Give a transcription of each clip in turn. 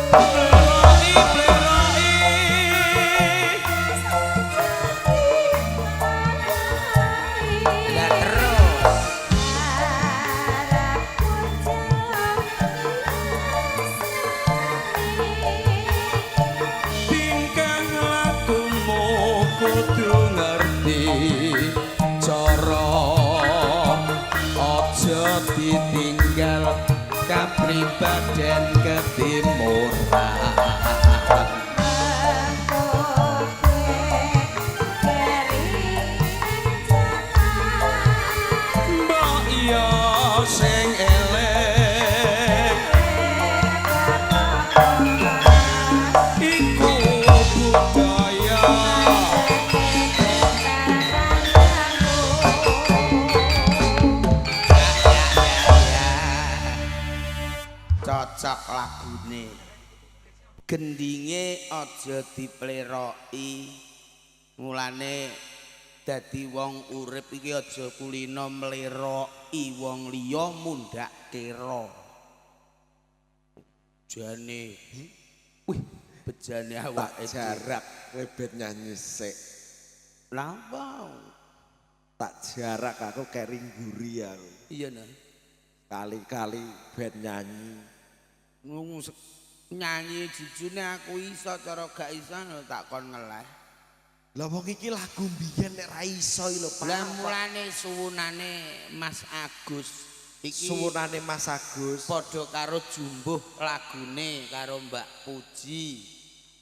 Pleroki pleroki. Lah terus. Tingkah lakumu kudu ngerti cara, aja ditinggal kapribaden ketimuran. Mbok yo sing elek iku budaya. Cocok lagune. Gendinge aja dipleroki. Mulane dadi wong urip iki aja kulina mleroki wong liya mundhak kera. Jane wih bejane Tak awake dhewe. Jarak kowe ben nyanyi sik. Lah apa? Tak jarak aku keri ngguri aku. Iya nah. Kali-kali ben nyanyi. Ngungu nyanyi jujune aku iso, cara gak iso tak kon ngeleh. Lah wong iki lagu mbiyen nek ra iso iki lho, Pak. Lah mulane suwunane Mas Agus iki Suwunane Mas Agus. Padha karo jumbuh lagune karo Mbak Puji.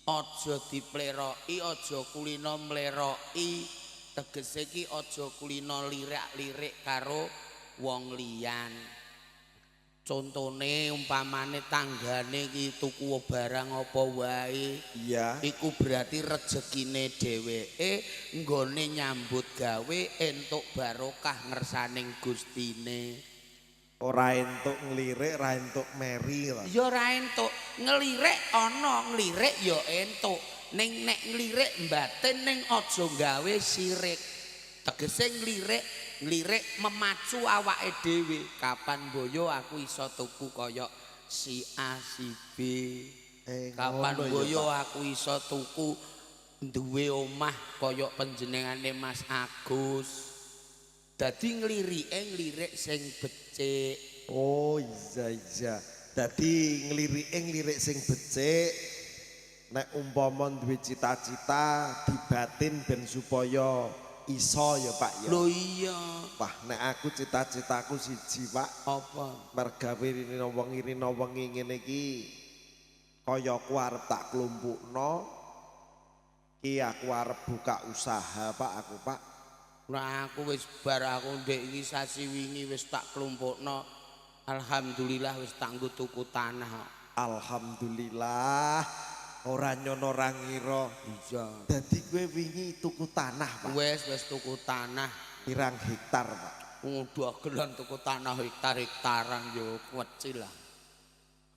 Aja dipleroki, aja kulina mleroki. Tegese iki aja kulina lirak-lirik karo wong liyan. Contone umpamane tanggane iki tuku barang apa wae. Iku berarti rejekine dheweke nggone nyambut gawe entuk barokah ngersaning Gustine. Ora entuk nglirik, ora entuk meri lah. Ya ora entuk, nglirik ana, nglirik ya entuk. Ning nek nglirik mbatin ning aja gawe sirik. Tegese nglirik, nglirik memacu awake dhewe. Kapan boyo aku iso tuku kaya si A si B. Kapan Ngono ya, boyo Pak. aku iso tuku duwe omah kaya panjenengane Mas Agus. Dadi nglirike nglirik sing becik. Oh iya iya. Dadi nglirike nglirik sing becik. Nek umpama duwe cita-cita dibatin ben supaya iso ya Pak ya. Lho iya. Wah, nek aku cita-citaku siji, Pak. Apa? Mergawe rina wengi rina wengi ngene iki kaya aku arep tak klumpukno. Ki aku arep buka usaha, Pak, aku, Pak. Nah aku wis bar aku ndek iki sasi wingi wis tak klumpukno. Alhamdulillah wis tak nggo tuku tanah. Alhamdulillah ora nyono ora ngira. Iya. Dadi kowe wingi tuku tanah, Pak. Wis wis tuku tanah. Pirang hektar, Pak? Dagelan tuku tanah hektar-hektaran yo kecil lah.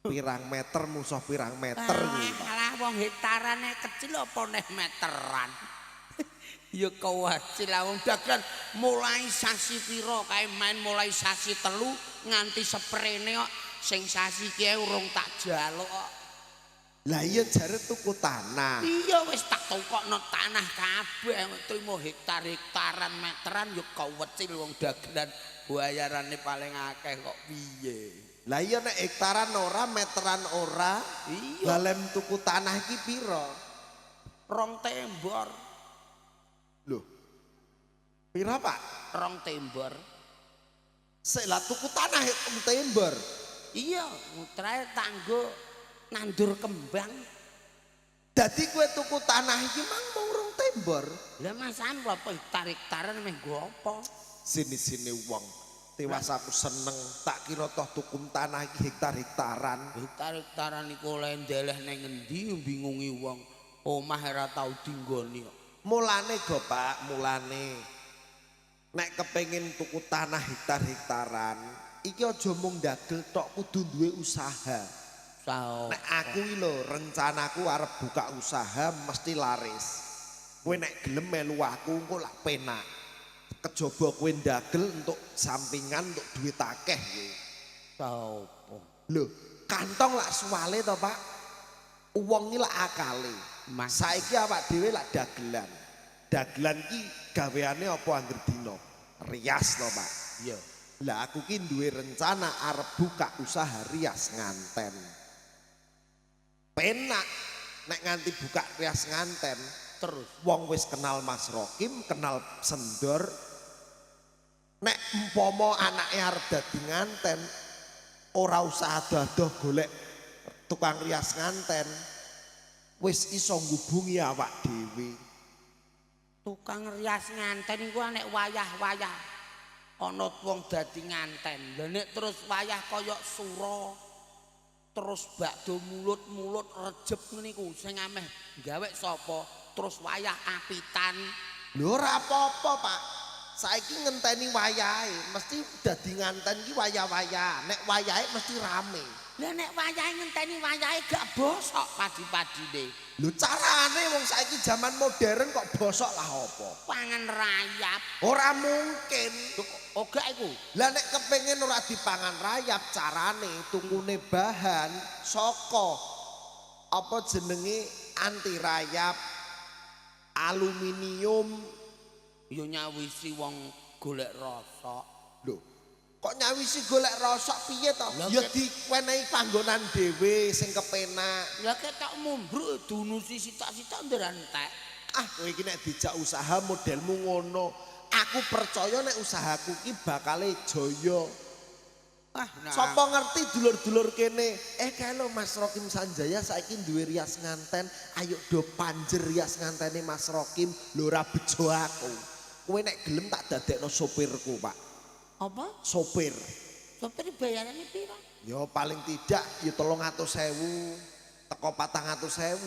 Pirang meter musuh pirang meter kuwi, Pak. Alah wong hektarane kecil apa neh meteran. Ya kewacil lah wong dagelan mulai sasi pira kae main mulai sasi 3 nganti seprene kok sing sasi ki urung tak jaluk kok. Lah iya jare tuku tanah. Iya wis tak tukokno tanah kabeh trimo hektar-hektaran meteran ya kewecil wong dagelan bayarane paling akeh kok piye. Lah iya nek hektaran ora, meteran ora. Iya. Lah lem tuku tanah iki pira? 2 tembor. Loh. Pira, Pak? 2 tembor. Sik lah tuku tanah rong tembor. Iya, mutrae tanggo nandur kembang. Dadi kowe tuku tanah iki mang mung 2 tembor. Lah masan apa hektar-hektaran meh nggo apa? Sini-sini wong. Tiwas aku seneng, tak kira toh tuku tanah iki hektar-hektaran. Hektar-hektaran iku oleh ndeleh nang endi bingungi wong. Omah ora tau dinggoni kok. Mulane go Pak, mulane. Nek kepengin tuku tanah hektar-hektaran, iki aja mung ndagel tok, kudu duwe usaha. Usaha. Nek aku iki lho rencanaku arep buka usaha mesti laris. Kowe nek gelem melu aku engko lak penak. Kejaba kowe ndagel entuk sampingan entuk duit akeh kowe. Usaha apa? Lho, kantong lak suwale to, Pak? Wong iki lak akale. Mas. Saiki awak dhewe lak dagelan. Dagelan ki gaweane apa angger dina? Rias to, Pak. Iya. Lah aku ki duwe rencana arep buka usaha rias nganten. Penak nek nganti buka rias nganten, Terus wong wis kenal Mas Rokim, kenal Sendor. Nek umpama anake arep dadi nganten, ora usah adoh-adoh golek tukang rias nganten. Wis iso ngubungi awak dhewe. Tukang rias nganten iku nek wayah-wayah ana wong dadi nganten. Lah nek terus wayah kaya sura, terus bakdo mulut-mulut rejeb ngene iku sing ameh gawe sapa? Terus wayah apitan. Lho ora apa-apa, Pak. Saiki ngenteni wayahe, mesti dadi nganten ki wayah-wayah. Nek wayahe mesti rame. Lah nek wayahe ngenteni wayahe gak bosok padi-padine. Lho carane wong saiki zaman modern kok bosok lah apa? Pangan rayap. Ora mungkin. Lho kok oh gak iku? Lah nek kepengin ora dipangan rayap carane tukune bahan saka apa jenenge anti rayap, aluminium. Ya nyawisi wong golek rosok. Lho, kok nyawisi golek rosok piye to? Lah, Ya diwenehi panggonan dhewe sing kepenak. Lah ketok mumbruk dunusi sitok-sitok nderan entek. Ah, kowe iki nek dijak usaha modelmu ngono. Aku percaya nek usahaku ki bakale jaya. Ah, nah. Sapa ngerti dulur-dulur kene, eh kae lho Mas Rokim Sanjaya saiki duwe rias nganten, ayo do panjer rias ngantene Mas Rokim, lho ora bejo aku. Kowe nek gelem tak dadekno sopirku, Pak. Apa? Sopir. Sopir bayarane pira? Ya paling tidak ya 300.000 teko 400.000.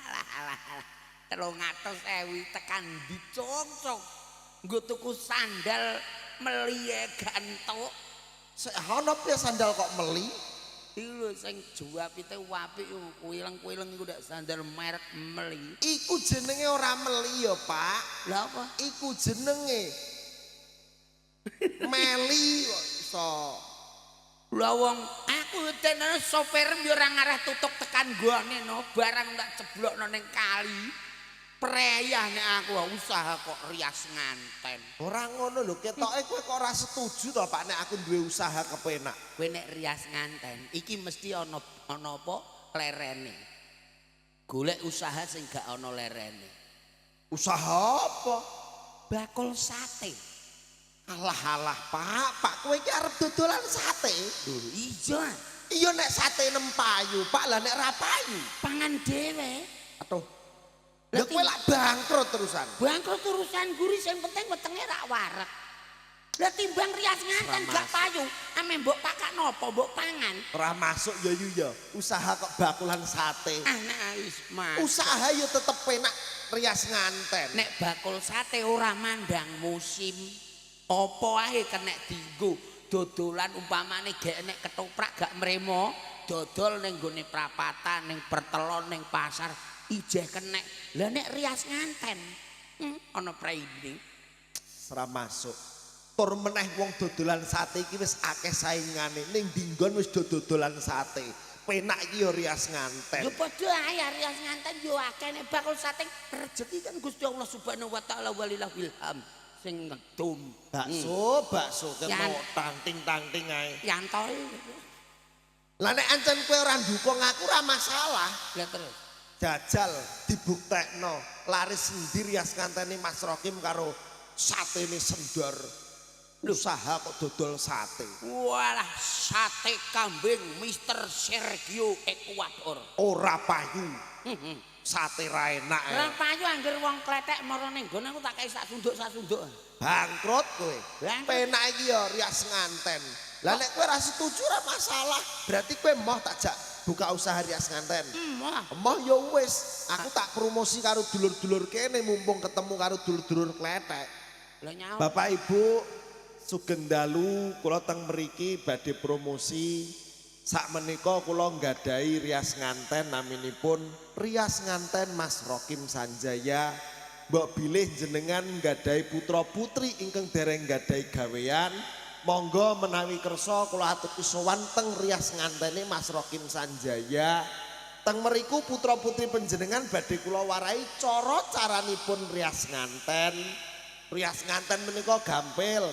Alah alah alah. 300.000 tekan dicongcong. Nggo tuku sandal meliye gak entuk. Sik ana piye sandal kok meli? Iku lho sing juapite apik iku kuileng-kuileng iku ndak sandal merek meli. Iku jenenge ora meli ya, Pak. Lah apa? Iku jenenge meli kok iso. Lah wong aku dene sopir yo ora ngarah tutuk tekan gone no, barang tak ceblokno ning kali. Preyah nek aku usaha kok rias nganten. Ora ngono lho, ketoke kowe kok ora setuju to, Pak, nek aku duwe usaha kepenak. Kowe nek rias nganten iki mesti ana ana apa lerene. Golek usaha sing gak ana lerene. Usaha apa? Bakul sate. Alah alah, Pak, Pak kowe iki arep dodolan sate. Lho iya, Iya nek sate nem payu, Pak, lah nek ra payu. Pangan dhewe. Aduh. Lah kowe lak bangkrut terusan. Bangkrut urusan guri sing penting wetenge rak wareg. Lah timbang rias nganten gak payu, ame mbok pakak napa mbok pangan. Ora masuk ya yu ya. Usaha kok bakulan sate. Ah nek wis mas. Usaha ya tetep penak rias nganten. Nek bakul sate ora mandang musim. Apa ae kenek dienggo dodolan umpamane gek nek ketoprak gak mremo, dodol ning gone prapatan, ning pertelon, ning pasar ijeh kenek. Lah nek rias nganten, ana preine. Ora masuk. Tur meneh wong dodolan sate iki wis akeh saingane. Ning dinggon wis do dodolan sate. Penak iki ya rias nganten. Ya padha ae rias nganten yo akeh nek bakul sate rejeki kan Gusti Allah Subhanahu wa taala walillahil hamd sing ngedum. Bakso, bakso kena tangting-tangting ae. Yantoe. Lah nek ancen kowe ora ndukung aku ora masalah. Lah terus Jajal dibuktekno laris endi rias ngantene Mas Rokim karo satene Sendor. Usaha kok dodol sate. Walah sate kambing Mister Sergio Ekuador. Ora payu. Sate ra enak. Ora payu angger wong kletek mara ning nggon aku tak kei sak sunduk-sak sunduk. Bangkrut kowe. Bangkrut. Penak iki ya rias nganten. Lah nek kowe ora setuju ora masalah. Berarti kowe moh tak jak buka usaha rias nganten. Moh. Moh ya wis, aku tak promosi karo dulur-dulur kene mumpung ketemu karo dulur-dulur kletek. Lah nyawa. Bapak Ibu sugeng dalu kula teng mriki badhe promosi sak menika kula nggadahi rias nganten naminipun Rias Nganten Mas Rokim Sanjaya. Mbok bilih jenengan nggadahi putra putri ingkang dereng nggadahi gawean, monggo menawi kersa kula aturi sowan teng rias ngantene Mas Rokim Sanjaya. Teng meriku putra-putri panjenengan badhe kula warai cara caranipun rias nganten. Rias nganten menika gampil.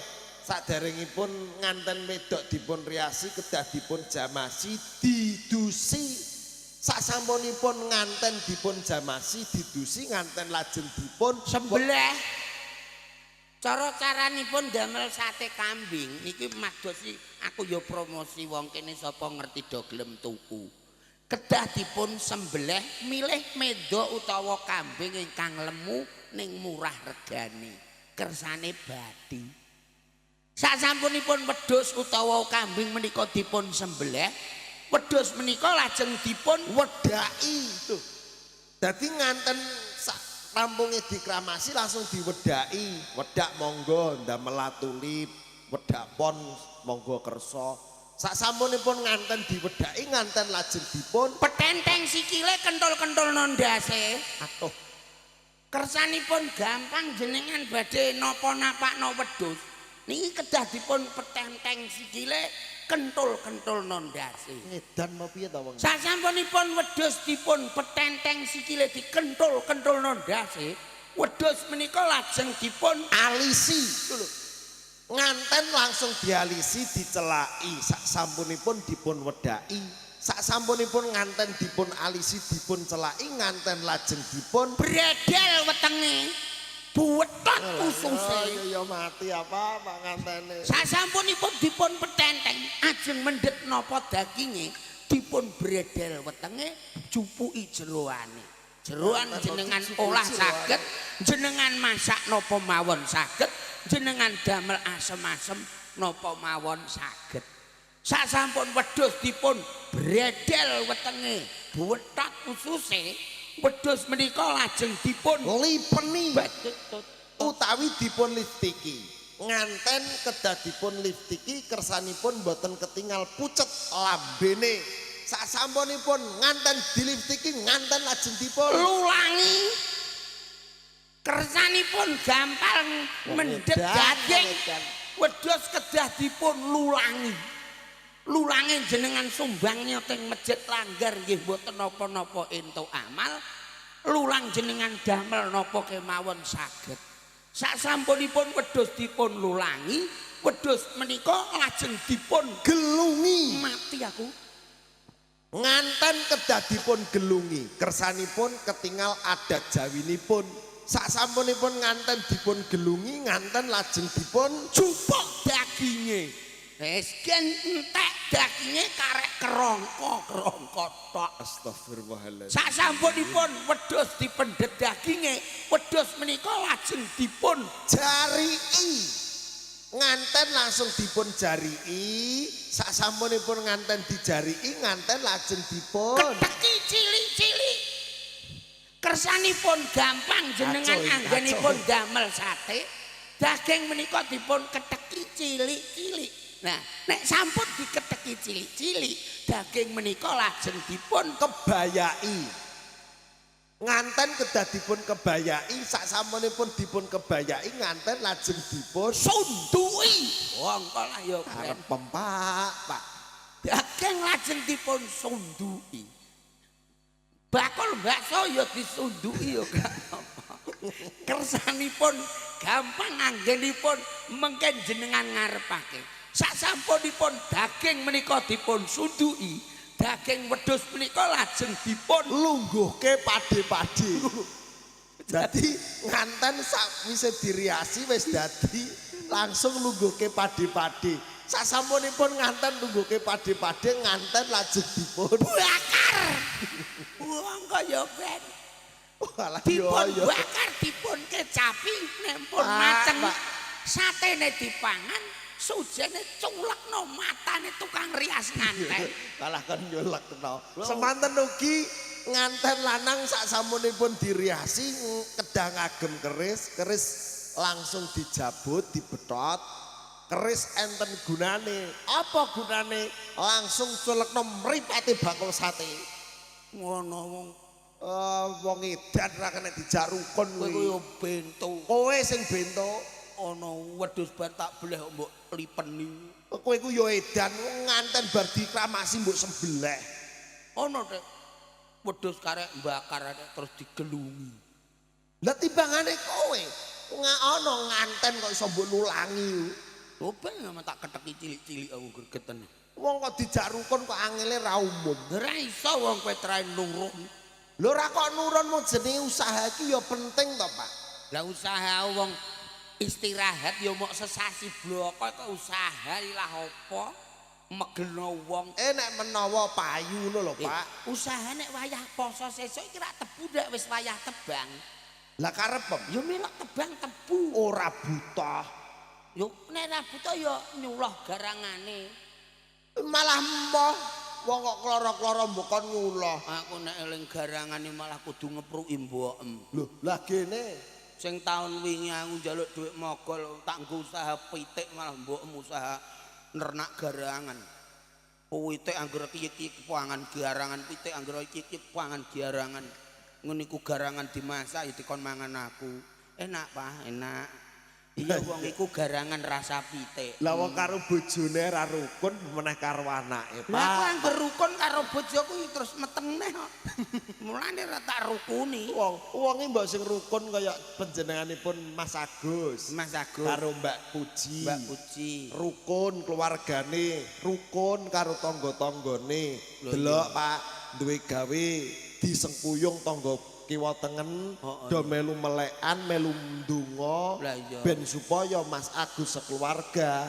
Saderengipun nganten wedok dipun riasi kedah dipun jamasi didusi. Sasampunipun nganten dipun jamasi didusi nganten lajeng dipun sembelih. Cara caranipun damel sate kambing niki madosi aku ya promosi wong kene sapa ngerti do gelem tuku. Kedah dipun sembelih milih mendo utawa kambing ingkang lemu ning murah regane. Kersane bathi. Sasampunipun wedhus utawa kambing menika dipun sembelih, wedhus menika lajeng dipun wedaki. Tuh. Dadi nganten sak rampunge dikramasi langsung diwedaki. Wedak monggo ndamel tulip, wedak pon monggo kersa. Sak sampunipun nganten diwedaki nganten lajeng dipun petenteng sikile kentul-kentul nondase. Atuh. Kersanipun gampang jenengan badhe napa napakno wedhus. Niki kedah dipun petenteng sikile kentul-kentul nondase. Ngedan mau piye ta wong? Sasampunipun wedhus dipun petenteng sikile dikentul-kentul nondase, wedhus menika lajeng dipun alisi. Lho. Nganten langsung dialisi dicelaki sak sampunipun dipun wedaki. Sak sampunipun nganten dipun alisi dipun celaki nganten lajeng dipun bredel wetenge. Buwetot ususe. Ya ya mati apa Pak ngantene. Sasampunipun dipun petenteng ajeng mendhet napa daginge dipun bredel wetenge jupuki jeroane. Jeroan jenengan olah saged, jenengan masak napa mawon saged, jenengan damel asem-asem napa mawon saged. Sasampun wedhus dipun bredel wetenge, buwetot ususe, wedhus menika lajeng dipun lipeni utawi dipun liftiki. Nganten kedah dipun liftiki kersanipun boten ketingal pucet lambene. Sasampunipun nganten diliftiki nganten lajeng dipun lulangi. Kersanipun gampang mendhet daging. Wedhus kedah dipun lulangi. Lulange jenengan sumbangnya teng masjid langgar nggih mboten napa-napa entuk amal. Lulang jenengan damel napa kemawon saged. Sasampunipun wedhus dipun lulangi, wedhus menika lajeng dipun gelungi. Mati aku. Nganten kedah dipun gelungi, kersanipun ketingal adat jawinipun. Sasampunipun nganten dipun gelungi, nganten lajeng dipun jupuk daginge. Wis gen entek daginge karek kerongko-kerongko tok. Astagfirullahaladzim. Sasampunipun wedhus dipendhet daginge, wedhus menika lajeng dipun jariki. Nganten langsung dipun jariki, sasampunipun nganten dijariki, nganten lajeng dipun keteki cilik-cilik. Kersanipun gampang jenengan anggenipun damel sate, daging menika dipun keteki cilik-cilik. Nah, nek sampun diketeki cilik-cilik, daging menika lajeng dipun kebayaki. Nganten kedah dipun kebayaki, sasampunipun dipun kebayaki nganten lajeng dipun sunduki. Wong kok lah ya arep pempak, Pak. Daging lajeng dipun sunduki. Bakul bakso ya disunduki ya gak apa. Kersanipun gampang anggenipun mengken jenengan ngarepake. Sasampunipun daging menika dipun sunduki, daging wedhus menika lajeng dipun lungguhke pade-pade. Dadi nganten sakwise diriasi wis dadi langsung lungguhke pade-pade. Sasampunipun nganten lungguhke pade-pade nganten lajeng dipun bakar. Wong kaya ben. Walah Dipun bakar dipun kecapi nek pun mateng. Satene dipangan, sujene culekno matane tukang rias nganten. Kalah kon nyulekno. Semanten ugi nganten lanang sak sampunipun diriasi kedah ngagem keris, keris langsung dijabut, dibetot. Keris enten gunane. Apa gunane? Langsung culekno mripate bakul sate. Ngono wong. Wong edan ra kena dijak rukun Kowe kuwi. yo bento. Kowe sing bento. Ana wedhus bar tak bleh mbok lipeni. Kowe ku yo edan nganten bar dikramasi mbok sembelih. Ana Dik. Wedhus karek mbakar terus digelungi. Lah timbangane kowe ana nganten kok iso mbok nulangi. Lho ben tak keteki cilik-cilik aku gregeten. Wong kok dijak rukun kok angele ra umum. Ora iso wong kowe trae nurun. Lho ora kok nurun mau jenenge usaha iki ya penting to, Pak. Lah usaha wong istirahat ya mok sesasi bloko kok usaha ilah apa? Megeno wong. Nek menawa payu ngono lho, Pak. Usaha nek wayah poso sesuk iki rak tebu nek wis wayah tebang. Lah karepem ya melok tebang tebu. Ora buta. Yo nek ora buta ya nyuloh garangane. Malah emoh wong kok kloro-kloro mbok kon nyuloh. Aku nek eling garangane malah kudu ngepruki mbokem. Lho, lah gene sing taun wingi aku njaluk dhuwit mogol tak nggo usaha pitik malah mbokem usaha nernak garangan. Pitik anggere kiyik-kiyik pangan garangan, pitik anggere kiyik-kiyik pangan garangan. Ngono iku garangan dimasak ya dikon mangan aku. Enak, Pak, enak. Iya wong iku garangan rasa pitik. Lah wong karo bojone ra rukun meneh karo anake, Pak. Lah aku angger rukun karo bojoku terus meteng neh kok. Mulane ra tak rukuni. Wong wonge mbok sing rukun kaya panjenenganipun Mas Agus. Mas Agus karo Mbak Puji. Mbak Puji. Rukun keluargane, rukun karo tangga-tanggane. Delok, Pak, duwe gawe disengkuyung tangga kiwa tengen do melu melekan melu ndonga ben supaya Mas Agus sekeluarga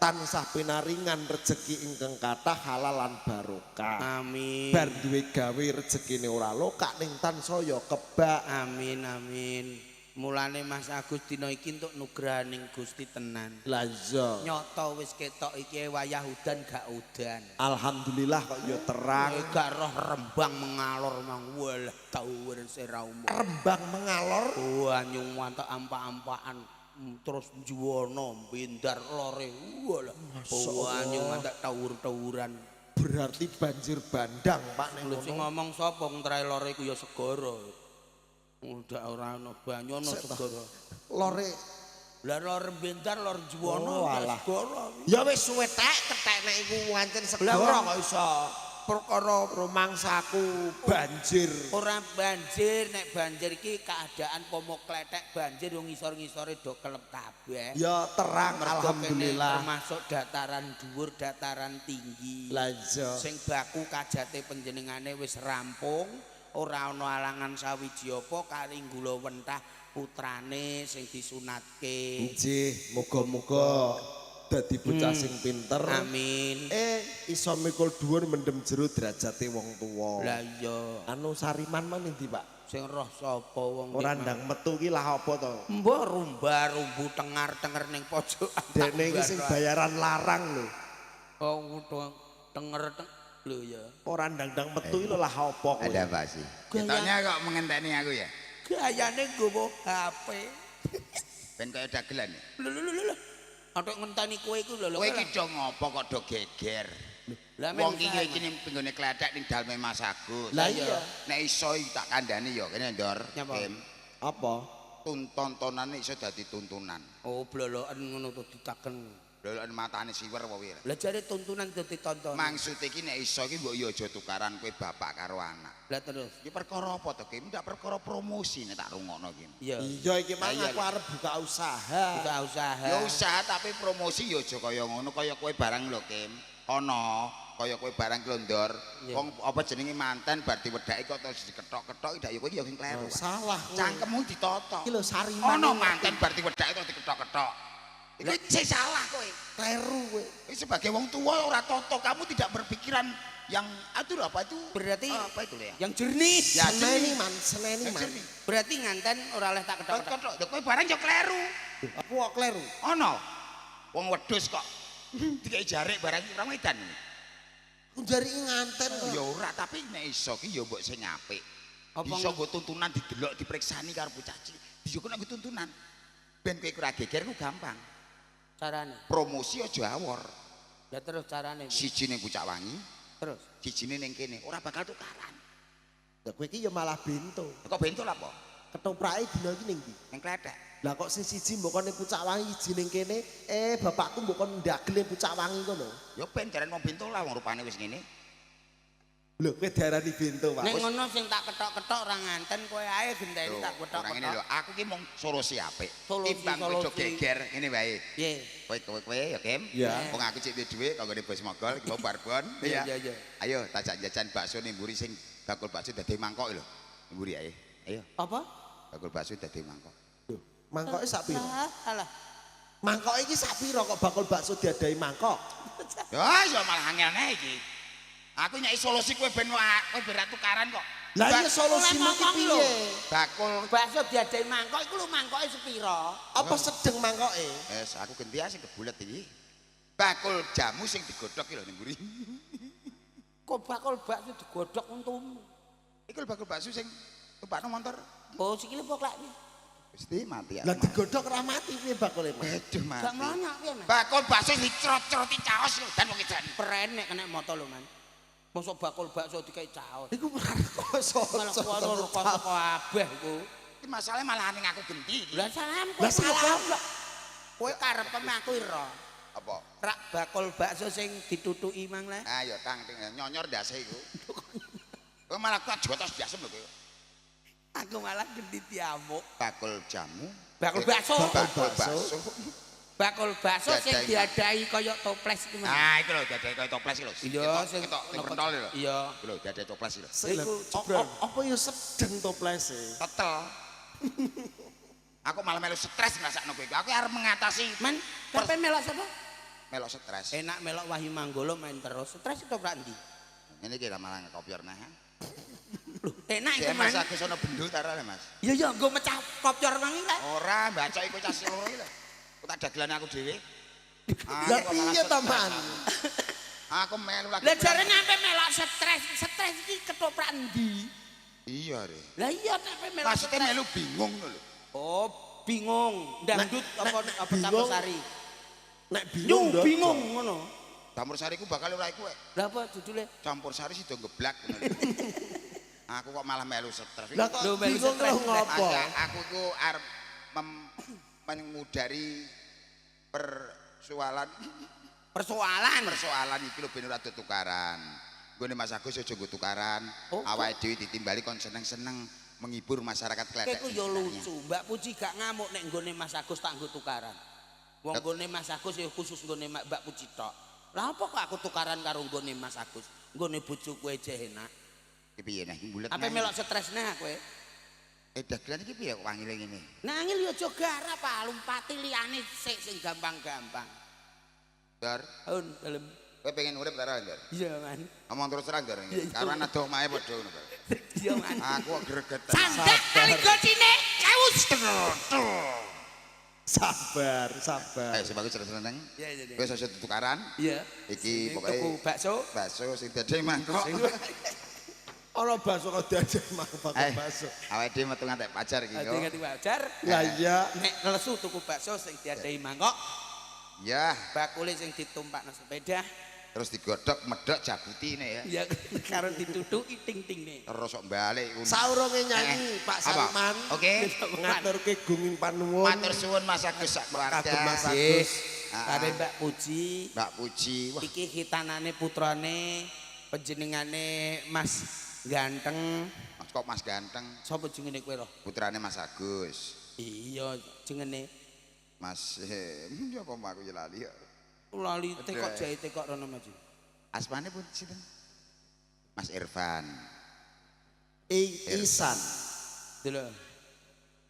tansah pinaringan rejeki ingkang kathah halal lan barokah. Amin. Bar duwe gawe rejekine ora lokak ning tansaya kebak. Amin amin. Mulane Mas Agus dina iki entuk nugrahaning Gusti tenan. Lah iya. Nyata wis ketok iki wayah udan gak udan. Alhamdulillah kok ya terang. Gak roh rembang mengalor mang walah tawur sira umum. Rembang mengalor. Wah nyung wantek ampak-ampakan terus juwono bindar lore. Walah. Wah nyung wantek tawur-tawuran. Berarti banjir bandang Pak ning kono. Sing ngomong sapa wong trae lore iku ya segara. Udah ora ana banyu ana segara. Lore. Lah lor bentar lor juwono segara. Ya wis suwe tek ketek nek iku wancen segara kok iso. Perkara rumangsaku banjir. Ora banjir, nek banjir iki keadaan pomo kletek banjir wong ngisor-ngisore do kelep kabeh. Ya terang alhamdulillah. Termasuk dataran dhuwur, dataran tinggi. Lah iya. Sing baku kajate panjenengane wis rampung. Ora ana alangan sawiji apa kari gula wentah putrane sing disunatke. Nggih, muga-muga dadi bocah sing pinter. Amin. Iso mikul dhuwur mendem jero derajate wong tuwa. Lah iya. Anu Sariman man endi, Pak? Sing roh sapa wong ora ndang metu ki lah apa to? Mbah rumba-rumbu tengar-tenger ning pojokan. Dene iki sing bayaran larang lho. Oh, tenger-tenger. Lho ya. Ora ndang-ndang metu iki lho lah apa kowe? Ada apa sih? Ketoknya kok mengenteni aku ya? Gayane nggowo HP. Ben kaya dagelan ya. Lho lho lho. Atok ngenteni kowe iku lho. Kowe iki do ngopo kok do geger? Lah wong iki iki ning pinggone kletek ning daleme Mas Agus. Lah iya. Nek iso tak kandhani ya kene Ndor. Apa? Tontonane iso dadi tuntunan. Oh, bloloken ngono to ditaken. Loloken matane siwer apa piye? Lah jare tuntunan dadi tontonan. Maksud iki nek iso iki mbok ya aja tukaran kowe bapak karo anak. Lah terus iki perkara apa to, Kim? Ndak perkara promosi nek tak rungokno iki. Iya. Iya iki mang aku arep buka usaha. Buka usaha. Ya usaha tapi promosi ya aja kaya ngono kaya kowe barang lho, Kim. Ana kaya kowe barang ki lho, Ndor. Wong apa jenenge manten bar diwedhaki kok terus dikethok-kethok ndak ya kowe ya sing kleru. Salah. Cangkemmu ditata. Iki lho Sariman. Ana manten bar diwedhaki terus dikethok-kethok. Iku sing salah kowe. Kleru kowe. Sebagai wong tua ora toto, kamu tidak berpikiran yang aduh apa itu? Berarti apa itu ya? Yang jernih. Ya, seneni man, seneni man. Berarti nganten ora oleh tak kethok-kethok. Lho kowe barang yo kleru. Aku kok kleru. Ana. Wong wedhus kok dikeki jarik barang ora wedan. Ku jariki nganten kok. Ya ora, tapi nek iso ki ya mbok sing apik. Iso nggo tuntunan didelok dipriksani karo bocah cilik. Dijogo nek nggo tuntunan. Ben kowe ora geger ku gampang. Carane promosi aja awor. Lah terus carane siji ning Pucak Wangi, terus sijine ning kene ora bakal tukaran. Lah kowe iki ya malah bento. Kok bento lha apa? Ketoprake dina iki ning ndi? Ning Kletek. Lah kok sing siji mbok kon ning Pucak Wangi, siji ning kene, bapakku mbok kon ndagel ning Pucak Wangi kono. Ya ben jaran wong bento lah wong rupane wis ngene. Lho, kowe diarani bento, Pak. Nek ngono sing tak ketok-ketok ora nganten kowe ae genteni tak Ora ngene lho, ketok-ketok. aku ki mung solusi apik. Solusi, Timbang kowe do solusi. geger ngene wae. Piye? Kowe kowe kowe ya, Kim. Ya. Wong aku cek duwe dhuwit kanggone bos mogol iki mau barbon. Iya, iya, iya. Ayo tak jak jajan bakso ning mburi sing bakul bakso dadi mangkok lho. Mburi ae. Ayo, Apa? bakul bakso dadi mangkok. Lho, mangkoke sak piro? Alah. Mangkoke iki sak piro kok bakul bakso diadahi mangkok? Ya, ya malah angelne iki. Aku nyai solusi kowe ben kowe ben ra tukaran kok. Lah iya solusimu ki ngomong lho. piye? Bakul Bakso diadahi mangkok iku lho mangkoke sepiro? Apa sedeng mangkoke? Es, aku genti ae sing kebulet iki. Bakul jamu sing digodhog iki lho ning mburi. Kok bakul bakso digodhog untumu? Iku lho bakul bakso sing tumpakno motor. Oh, sikile poklakne. Mesti mati Lah digodhog ora mati piye bakule, Mas? Aduh mati. Gak mlonyok piye, Mas? Bakul bakso dicrot-croti caos lho dan wong edan. Peren nek kena moto lho, Man. Mosok bakul bakso dikai caos. Iku rekoso. Malah kuwi rekoso kabeh iku. Iki masalahe malah ning aku genti iki. Lah salam kowe. Lah salah. Kowe karepe aku ira. Apa? Rak bakul bakso sing ditutuki mang le. Ayo tang ting nyonyor ndase iku. Kowe malah tak jotos biasa lho kowe. Aku malah genti diamuk. Bakul jamu. Bakul bakso. Bakul bakso. Bakul bakso sing Diadahi. diadahi kaya toples iku, Mas. Ah, iku lho diadahi kaya toples iki lho. Iya, sing ketok sing pentol lho. Iya. Iku lho diadahi toples iki lho. Iku Iku apa ya sedeng toplese? Tetel. Aku malah melu stres ngrasakno kowe iku. Aku arep mengatasi Man, kapan melok sapa? melok stres. Enak melok Wahyu Manggolo main terus. Stres itu ora ndi? Ngene iki lah malah kopior nah. Lho, enak iku, Sik Mas Man. Agus ana bendul ta ora Mas? Iya iya, nggo mecah kopior mangi ta. Ora, baca iku cah loro iki lho. Aku tak dagelan aku dhewe. Lah piye to, Man? Aku melu lagi. Lah jarene sampe melok stres, stres iki ketoprak ndi? Iya, Re. Lah iya sampe melok. Maksudnya stres. melu bingung ngono lho. Oh, bingung. Dangdut apa apa bingung. campur sari? Nek Yu bingung ndok. bingung ngono. Campur sari ku bakal ora iku. Lah apa judule? Campur sari sida geblak ngono lho. Aku kok malah melu stres. Lah kok Lho, melu bingung stres. lho ngopo? Aku iku arep mengudari persoalan Persoalan. persoalan iki lho ben ora tukaran. Nggone Mas Agus aja nggo tukaran. Oh, Awake dhewe ditimbali kon seneng-seneng menghibur masyarakat Kletek. Iku yo lucu. Mbak Puji gak ngamuk nek nggone Mas Agus tak nggo tukaran. Wong nggone Mas Agus ya khusus nggone Mbak Puji tok. Lah apa kok aku tukaran karo nggone Mas Agus? Nggone bojoku aja enak. Iki piye nek bulet. Apa melok stres nah kowe? Dagelan iki piye kok wangile ngene? Nah angel yo aja garap ah, lompati liyane sik sing gampang-gampang. Ndor, Un dalem. kowe pengen urip ta ora, Ndor? Iya, Man. Ngomong terus terang, Ndor. Iya, iya. Karuan adoh omahe padha ngono, Ndor. Iya, Man. Aku kok gregetan. Sandak kali gocine kawus. Sabar, sabar. Ayo sing bagus seneng. Iya, iya, iya. Wis aja tukaran. Iya. Iki Sing pokoke tuku bakso. Bakso sing dadi mangkok. Ana bakso kok diajak mangkok Eh, bakso. awake dhewe metu ngantek pacar iki Ade yo. ngerti wajar. Lah iya. Nek lesu tuku bakso sing diadahi mangkok, Ya, bakule sing ditumpakno sepeda. terus digodhog medhok jabuti ne ya. Ya karo ditutuki ting-tingne. Terus kok balik iku. Saurunge nyanyi Pak Apa? Salman. Oke. Ngaturke gunging panuwun. Matur suwun Mas Agus sak keluarga. Kagem Mas Agus. Ah. Kare Mbak Puji. Mbak Puji. Wah, Iki khitanane putrane panjenengane Mas Ganteng. Mas kok Mas ganteng, Sapa jenenge kowe roh? putrane Mas Agus. Iya, jenenge. Mas ya apa aku ya lali ya. Lali tekok Aduh. jahe tekok rono maju. Asmane pun sinten? Mas Irfan. Isan. Delok.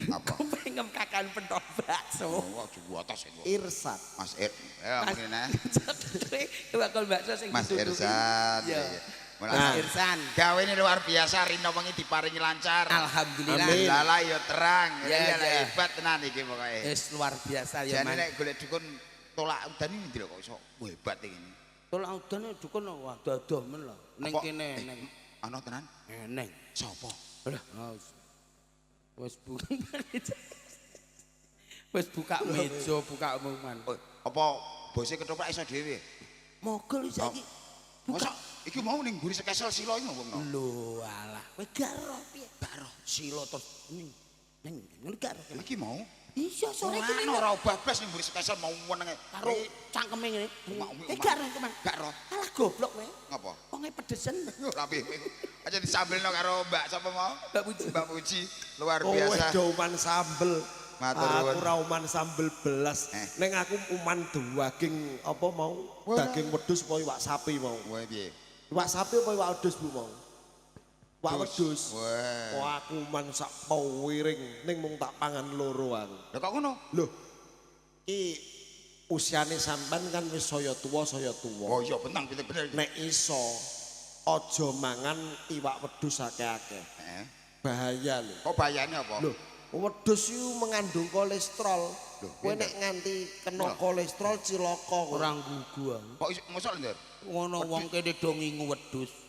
Apa? Pengen kakan pentol bakso. Oh, juga atas iku. Irsat. Mas Ir, ya Mas- mungkin nah. Bakul bakso sing Mas ditutuki. Irsan. Iya. Iya. Mas Nah, Irsan. gawe ini luar biasa rino wengi diparingi lancar. Alhamdulillah. Amin. Lala ya terang. Ya, Iya ya. hebat tenan iki pokoke. Wis luar biasa ya, Jane Man. nek golek dukun tolak udan ini ndi lho kok iso hebat iki. Tolak udan dukun wah dadoh men lho. Ning Apa? kene neng. Ana tenan? Neng. Sapa? Lah, wis buka. Wis buka meja, buka omongan. Oh, apa bose ketoprak iso dhewe? Mogol saiki. Masa iki mau ning mburi sekesel sila iki wong no. Lho alah, kowe gak roh piye? Gak roh. Sila terus ning ning ngene gak roh. Iki mau. Iya, sore iki Ora ora obah blas ning mburi spesial mau wenenge. Karo cangkeme ngene. Umak-umik, Eh, gak roh iku, Man. Gak roh. Alah goblok kowe. Ngapa? Wonge pedesen. Ora piye. Aja disambelno karo Mbak sapa mau? Mbak Puji. Mbak Puji luar Kowe biasa. do uman sambel. Matur nuwun. Aku ora uman sambel belas. Eh. Ning aku uman daging apa mau? Wah. Daging wedhus apa iwak sapi mau? Wah piye? Iwak sapi apa iwak wedhus Bu mau? Iwak wedhus. Wah. Wah, aku uman sak piring ning mung tak pangan loro aku. Lah kok ngono? Loh. Ki usiane sampean kan wis saya tuwa saya tuwa. Oh iya benang bener-bener. Nek iso aja mangan iwak wedhus akeh-akeh. Heeh. Bahaya lho. Kok bahayane apa? Loh, wedhus iku mengandung kolesterol. Loh, Kowe piye, nek nganti kena kolesterol cilaka kowe. Ora gugu aku. Kok iso mosok lho, Ndor? Ngono wong kene do ngingu wedhus.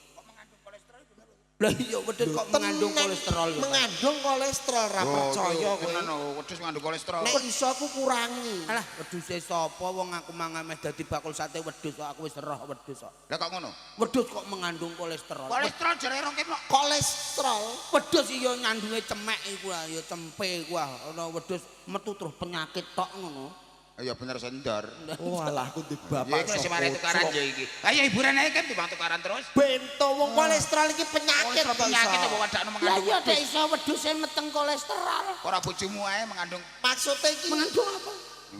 Lah iya wedhus kok mengandung Tenan, kolesterol ya. Mengandung kolesterol ra percaya kowe. Tenan lho, wedhus mengandung kolesterol. Nek iso aku kurangi. Alah wedhuse sapa wong aku mangan meh dadi bakul sate wedhus kok aku wis roh wedhus kok. Lah kok ngono? Wedhus kok mengandung kolesterol. Kolesterol jare rong kemok. Kolesterol. Wedhus iya ngandunge cemek iku ah, ya cempe iku ah. Ana wedhus metu terus penyakit tok ngono. Iya bener sendor. Oh alah aku di Ya bapak iku sing mari tukaran ya iki. Ayo hiburan ae kan timbang tukaran terus. Bento wong kolesterol iki penyakit Kolesterol kok iso. penyakit apa wadakno Lah mengandung. iya dek iso wedhuse meteng kolesterol. Ora bojomu ae mengandung Maksude iki Mengandung apa?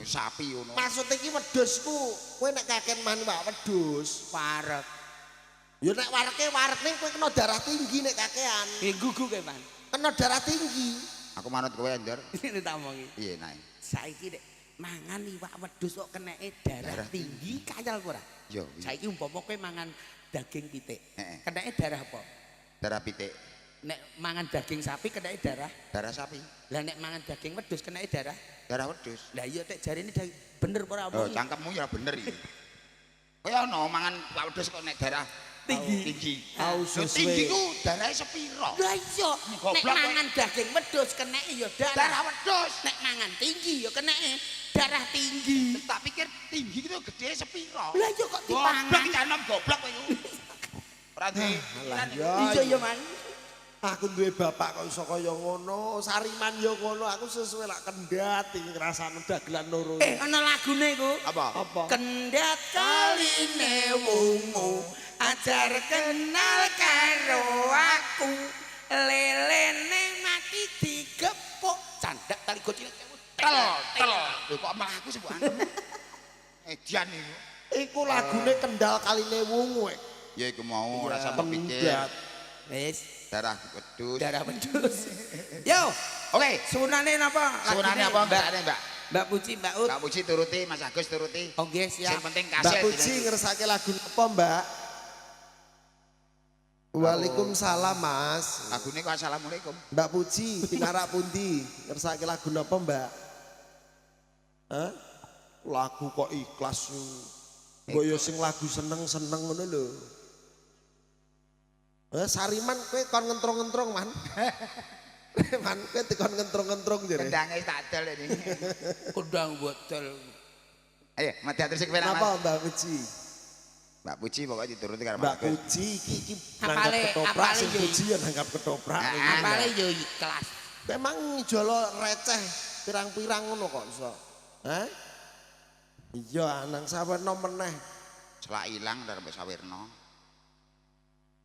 sapi ngono. Maksude iki wedhusku, kowe nek kakean mangan iwak wedhus, Parek. ya nek wareke warek ning kowe kena darah tinggi nek kakean. Ya gugu kowe, Man. Kena darah tinggi. Aku manut kowe, Ndor. Ini tak omongi. Piye nae? Saiki dek mangan iwak wedhus kok keneke darah Darah tinggi kayal ora? Yo, iya. Saiki umpama kowe mangan daging pitik, Heeh. keneke darah apa? Darah pitik, Nek mangan daging sapi keneke darah. darah sapi, Lah nek mangan daging wedhus keneke darah. darah wedhus. Lah iya tek jarine daging bener apa ora Oh, omongi? cangkemmu ya bener iki. Kaya ono mangan iwak wedhus kok nek darah Tinggi. Tinggi. Au Lho, sesuai. tinggi ku darahe sepiro? Lah iya, nek Goblok kowe. mangan daging wedhus keneke ya darah. Darah wedhus. Nek mangan tinggi ya keneke darah tinggi. Tak pikir tinggi itu gede sepiro. Lah iya kok Goblok dipangan. iki nom goblok kowe iku. Ora di. Alah ya. Iya ya, Man. Aku duwe bapak kok iso kaya ngono, Sariman ya ngono, aku sesuai lak kendhat iki ngrasakno dagelan loro. Eh, ana lagune iku. Apa? Apa? Kendhat kaline wungu ajar kenal karo aku lelene mati digepuk candak tali gocile Tel, tel. Lho kok malah aku sih Bu Anu. Edian iku. Iku lagune Kendal kaline wungu. eh. Ya iku mau ora sampe pikir. Kendhat. Wis Darah wedhus. darah wedhus. Yo, Oke, sunane napa? sunane Lagune? apa Mbak? Mbak. Mbak Puji, Mbak Ut. Mbak Puji turuti, Mas Agus turuti. Oh nggih, siap. Sing penting Mbak kasil. Puji ngersake lagu apa, Mbak? Waalaikumsalam, Mas. Lagune kok assalamualaikum. Mbak Puji, pinarak pundi? Ngersake lagu napa, Mbak? Hah? Lagu kok ikhlas. Mbok yo sing lagu seneng-seneng ngono lho. Eh Sariman kowe kon ngentrong-ngentrong, Man. Man kowe dikon ngentrong-ngentrong jere. Kendange tak dol ini. Kondang bodol. Ayo, mati atur sing penak, Napa Mas. Mbak Puji? Mbak Puji pokoknya dituruti karo Mas Mbak Agus. Puji iki iki nanggap Apale- ketoprak apale sing yo Puji ya nanggap ketoprak. Ah. iki. Apale yo ikhlas. Memang jolo receh pirang-pirang ngono kok iso. Hah? Iya, nang sawerna meneh. Selak ilang dari Mbak Sawirno.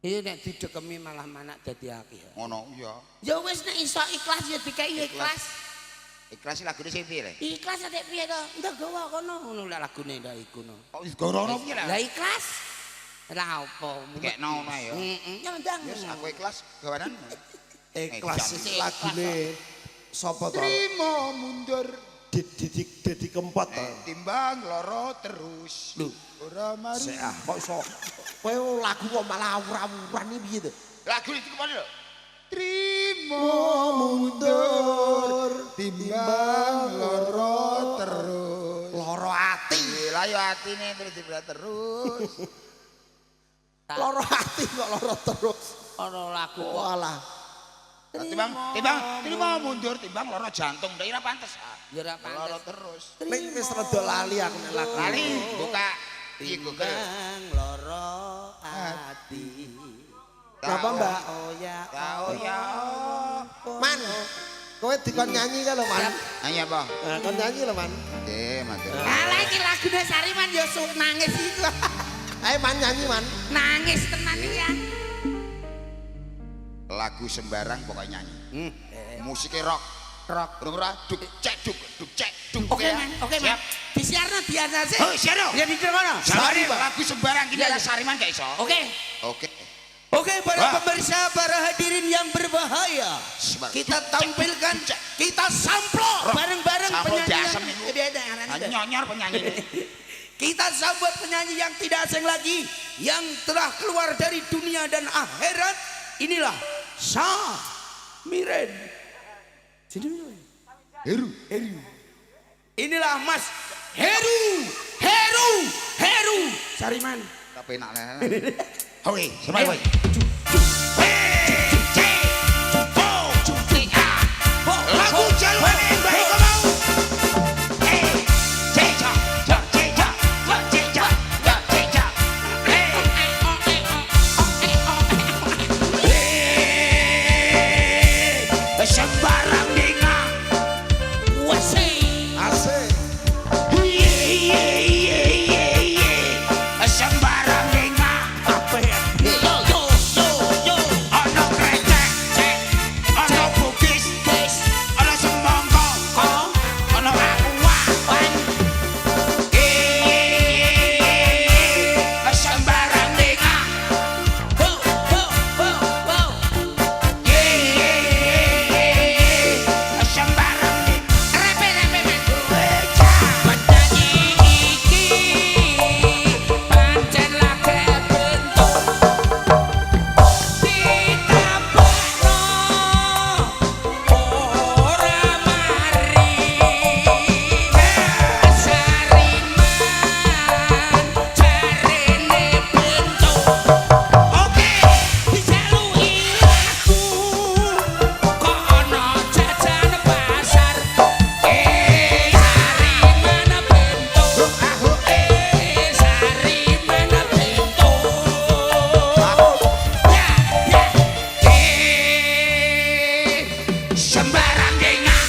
Iya nek didekemi malah manak dadi akeh. Ngono iya. Ya wis nek iso ikhlas ya dikai ikhlas. Ikhlas sih lagune sing piye le? Ikhlas atik piye to? Ndak gawa kono ngono lak lagune ndak iku no. Kok wis gorono piye Lah lah? ikhlas. Lah apa? Dikekno ngono ae ya. Heeh, ya ndang. Yes, aku ikhlas gawanan. Ikhlas iki lagune sapa to? Trimo mundur Didik Dedi Kempot to. timbang loro terus. Lho. Ora mari. Sik ah, kok iso. Kowe lagu kok malah awur-awuran iki piye to? Lagu itu kemana lho? Trimo Mundur timbang loro terus. Loro ati. Lah yo atine terus dibrat terus. Loro ati kok loro terus. Ana lagu Oh kok alah. Timbang timbang trimo mundur timbang loro jantung ndak ora pantes. Ah. Ya ora pantes. Loro terus. Ning wis rada lali aku nek lagu. Lali buka iki Google. Timbang loro ati. Napa, Mbak? Oh ya. Tau ya. Man. Kowe dikon nyanyi kan lho, Man. Nyanyi apa? Nah, kon nyanyi lho, Man. Nggih, matur. Alah iki lagune Sariman ya sok nangis iku. Ayo Man nyanyi, Man. Nangis tenan iki ya. Lagu sembarang pokoknya nyanyi. Musiknya rock. Rock. Ora duk cek duk duk cek duk. Oke, Man. Oke, Man. Disiarno diarno sih. Oh, siarno. Ya di kono. Sari lagu sembarang iki Iya, ora iya. Sariman gak iso. Oke. Oke. Oke para Wah. pemirsa, para hadirin yang berbahaya. Sembarang. Kita tampilkan, kita samplok bareng-bareng Samplok penyanyi. diasem iku. Eh, beda arane. Nyonyor penyanyi. Kita sambut penyanyi yang tidak asing lagi, yang telah keluar dari dunia dan akhirat. Inilah Samiren. Heru. Heru. Inilah Mas Heru, Heru, Heru Sariman. Tapi enak lah. Oke, sembarang kowe. Lagu jalukane Mbah Iko mau. Eh, C C C C C C C C C. Eh, sembarang dengah. Wase. Asik. Ye ye ye ye ye. Sembarang dengah. Apa ya? Yo yo yo yo. Ana krecek, Cek ana bugis, guys. ana semangka, Ko ana aqua. wan. Eh, sembarang dengah. Ho ho ho ho. Ye ye ye ye. Sembarang dengah. Repe repe man. Penyanyi iki pancen lage bentuk ditapakno ora mari. Sariman jarene bentuk. Oke. Dijaluki lagu kok ana jajan pasar. Eh, Sariman bentuk. Eh, Sariman bentuk. Ya, ya. Eh, sembarang dengah.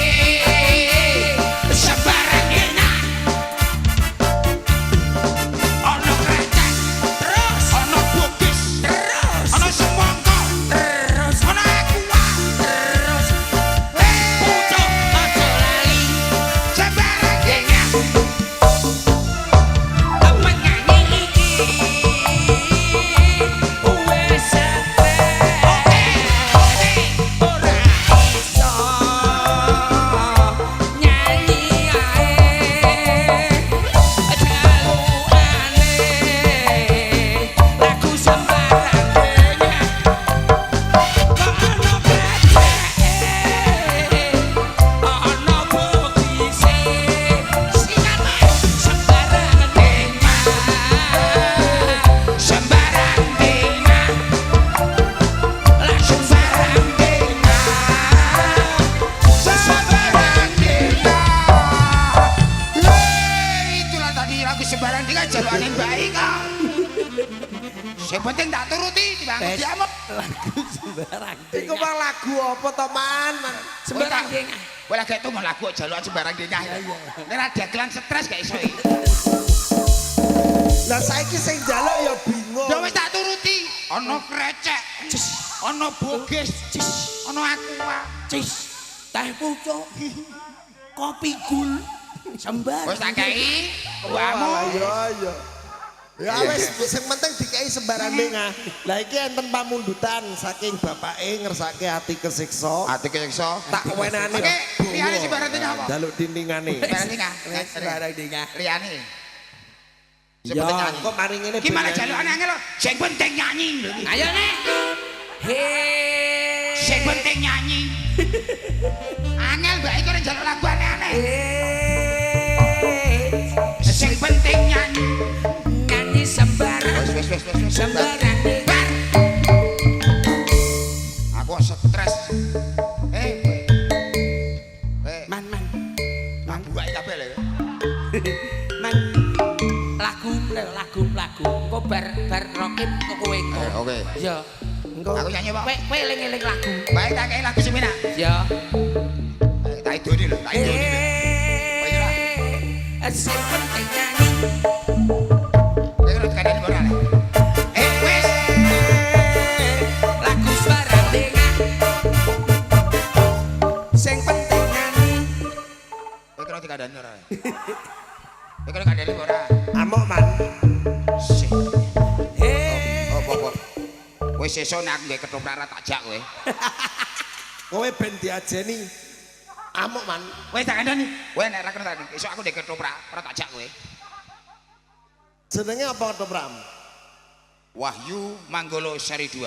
Hei, sembarang dengah. Ono krecek, Terus, ono bugis, terus, ono semangka, terus, ono aqua. terus. Pucuk aja lali. Sembarang dengah. Penyanyi iki wis stres. Ora iso nyanyi ae jalukane lagu sembarang dengah. Kok ana kreceke, ana bugise, singkat sembarang dengah. Sembarang dengah. Lagu Sembarang dengah. Sembarang dengah. Hei, itulah tadi lagu sembarang dengah jalukane Mbak Ika. Sing penting tak turuti timbang diamuk. Lagu sembarang Iku dengah. mah lagu apa to, Man? Man? Sembarang dengah. Kowe lagi tuh mau lagu jalukan sembarang dengah. Nek ra dagelan stres gak iso iki. Lah saiki sing njaluk ya bingung. Ya wis tak turuti. Ana krecek, ana bugis, ana aqua. Cis, teh pucuk, kopi gul, sembarang. Wis tak kei, Wah, wamu. iya iya. Ya wis sing penting dikei sembarang dengah. Lah iki enten pamundutan saking bapake ngersake ati kesiksa. Ati kesiksa. Tak wenane. Oke, liyane sembarang dengah apa? Jaluk dindingane. Sembarang dengah. Sembarang dengah. Liyane. Sing Ya, penting nyanyi. kok mari ngene. Ki malah ben nyanyi. jalukane angel lho. Sing penting nyanyi lho iki. Ayo nek. He. Sing penting nyanyi. Angel mbak iku nek njaluk lagu aneh-aneh. Sing penting nyanyi. Nyanyi sembarang. Wis wis wis wis wis. Sembarang dengah. Bar. Aku stres. Eh, kowe. Kowe Man man. tak buake kabeh lho. Man. Lagu lagu lagu. Engko bar bar rokim kowe engko. Eh, oke. Ya. Engko. Aku nyanyi apa? Kowe kowe eling-eling lagu. Baik tak kei lagu sing penak. Ya. Tak idoni lho, tak idoni lho. Sing penting nyanyi. Kowe ora dikandani ora le. Wis. Lagu sembarang dengah. Sing penting nyanyi. Kowe kira dikandani ora? Kowe kira kandani ora? Amuk man. Sik. Eh. Oh, apa? Wis sesuk nek aku nggawe ketoprak ora tak jak kowe. Kowe ben diajeni. Amuk man. Wis tak kandani. Kowe nek ora kena tak esuk aku ndek ketoprak ora tak jak kowe. Jenenge apa ketoprak? Wahyu Manggolo seri 2.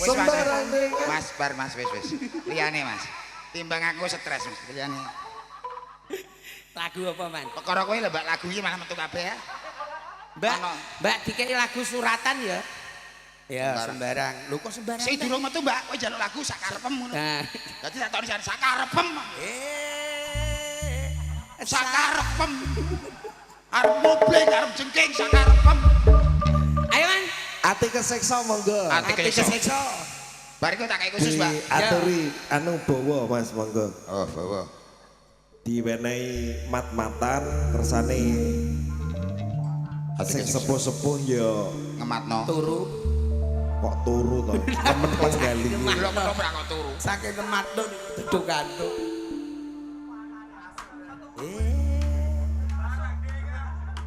Wis, Mas. Sembarang dengah. Mas, bar Mas wis wis. Liyane Mas. Timbang aku stres Mas, liyane. Lagu apa man? Perkara kowe lho Mbak lagu iki malah metu kabeh ya. Mbak, Ono. Mbak dikei lagu suratan ya. Ya, Sembarang. sembarang. Lho kok sembarang? Sing durung metu Mbak, kowe njaluk lagu sakarepem ngono. Nah. Dadi tak tokne sakarepem. Eh. Sakarepem. Arep mobling, arep jengking sakarepem. Ayo man. Ati keseksa monggo. Ati Ati kesiksa. Bar iku tak kei khusus, Mbak. Diaturi anu bawa Mas monggo. Oh, bawa. Diwenehi mat-matan kersane Ati sing kesiksa. sepuh-sepuh ya Ngematno. Turu. kok turu to. Temen penggali. Lho ketoprak kok turu. Saking kematno niku duduk kantuk. Eh.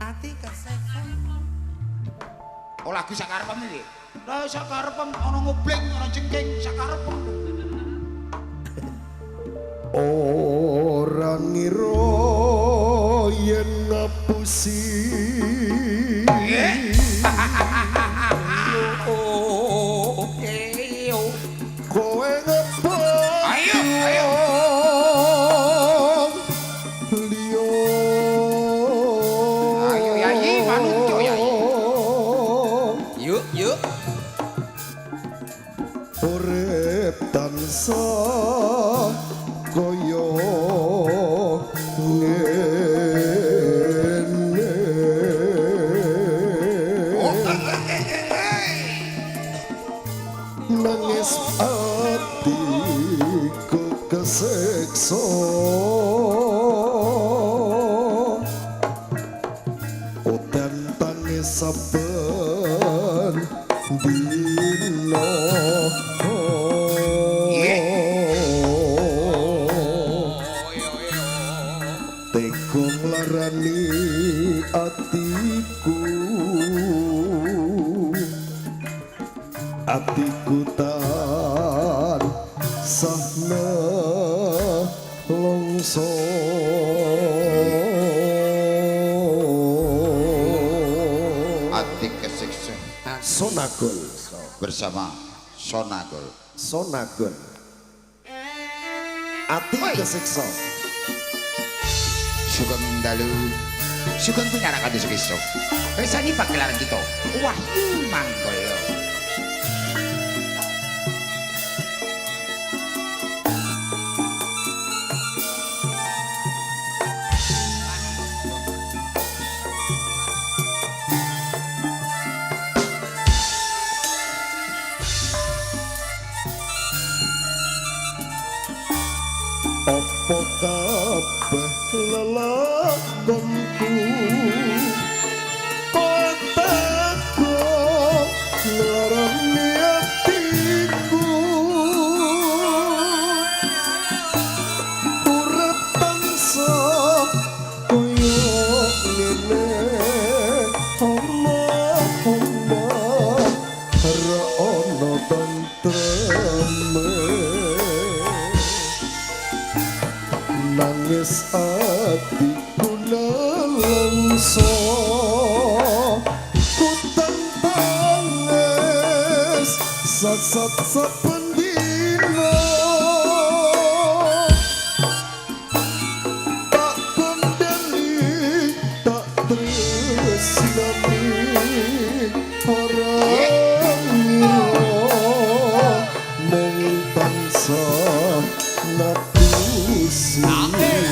Ati kesiksa. Oh lagu sakarepem iki. Lah sakarepem ana ngobling, ana jengking sakarepem. Ora ngira yen ngapusi. Oh, eh, oh. Kowe ngebak Ayo, ayo. liya. Ayo, Yayi, manut yo, Yayi. Yuk, yuk. Urip tansah kaya ngene. Nangis atiku kesiksa. Udan tangis saben dina. Tega nglarani atiku. Atiku tansah nelongso. Ati kesiksa Sonagol. bersama Sonagol. Sonagol. Ati Oi. kesiksa. Sugeng dalu. Sugeng pinarakan desa. Resani pagelaran kita Wahyu Manggolo. Apa kabeh lelakonku kok tega nglarani atiku. Urip tansah kaya ngene omah-omah ora ana tentreme. Nangis atiku nelongso. Kutang tangis sat-sat saben dina. Tak kandhani tak tresnani ora ngira mung tansah ngapusi. Nangis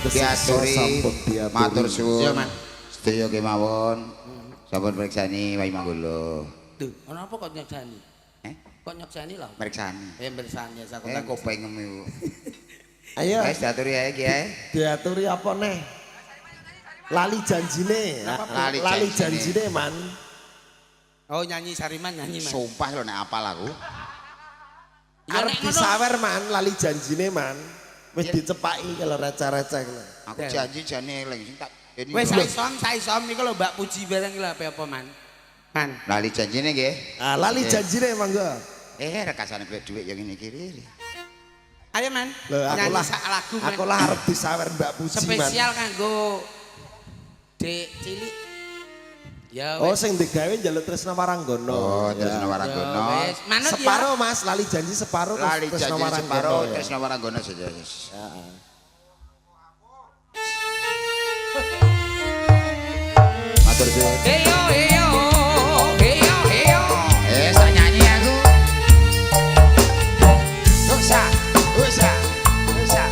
Diaturi, matur suwun. Sedaya kemawon. Sampun mriksani Wai Manggolo. Duh, ana apa kok nyeksani? Eh? Kok nyeksani lho? Mriksani. Mriksani sak kok. Kopengem iku. Ayo. Wis diaturi ae Kiai. Diaturi apa neh? Lali janjine. Lali janjine, Man. Oh, nyanyi Sariman nyanyi, Man. Sumpah lho nek apal aku. Arep disawer, Man, lali janjine, Man. Wis dicepaki kalau receh-receh lho. Aku janji jane eling sing tak wis saisom niku lho Mbak Puji bareng lho apa Man. Man. Lali janjine nggih. Ah, lali janjine monggo. Rekasane golek dhuwit yang ngene iki. Ayo Man. Lho aku lah sak lagu Man. Aku lah arep disawer Mbak Puji Man. Spesial kanggo Dek cilik. Ya wis. Oh sing digawe njaluk Tresna Waranggono. Oh, Tresna Waranggono. Manut ya. Separo Mas, lali janji separo Lali janji separo Tresna Waranggono saja. Heeh. Matur suwun. Eyo eyo eyo eyo. Sak nyanyi aku. Usah, usah, usah.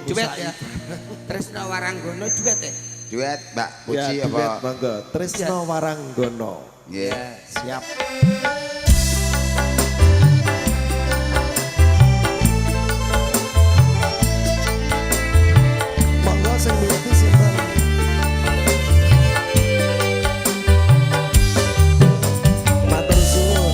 Duet ya. Tresna Waranggono duet ya. Duet Mbak Puji ya, apa? Duet monggo. Tresno Waranggono. Nggih. Siap. Monggo sing duweti sinten? Matur suwun.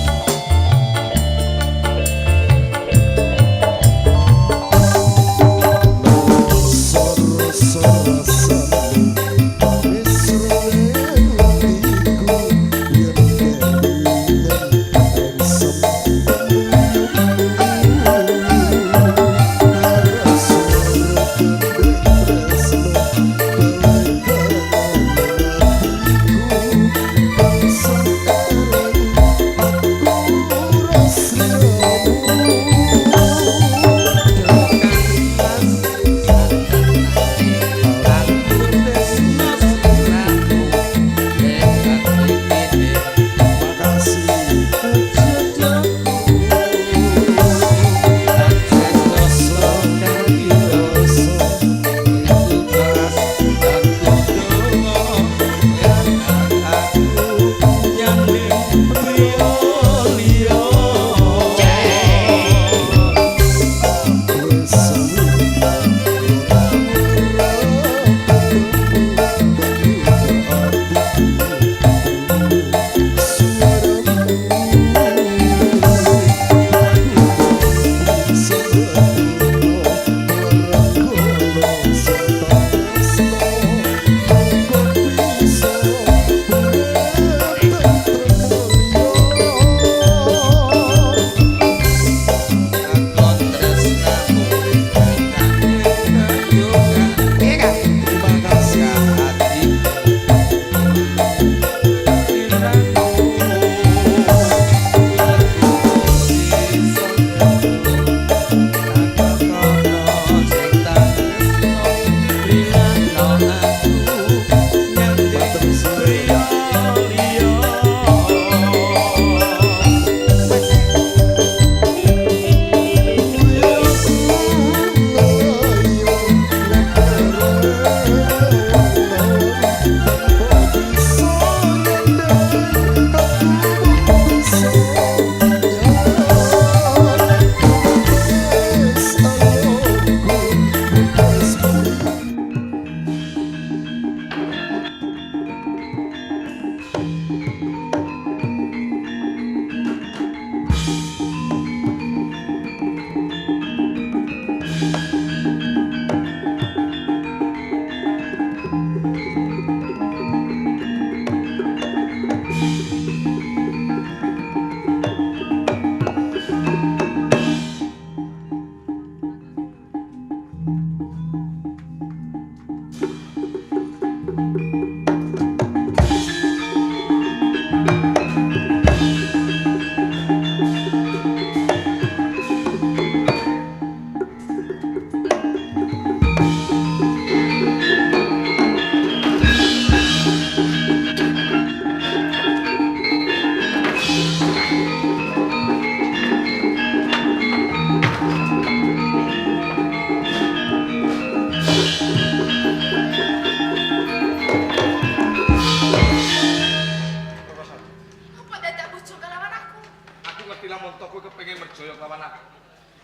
Apa dadak bojo kelawan aku? Aku ngerti lamun to kowe kepengin merjaya kelawan aku.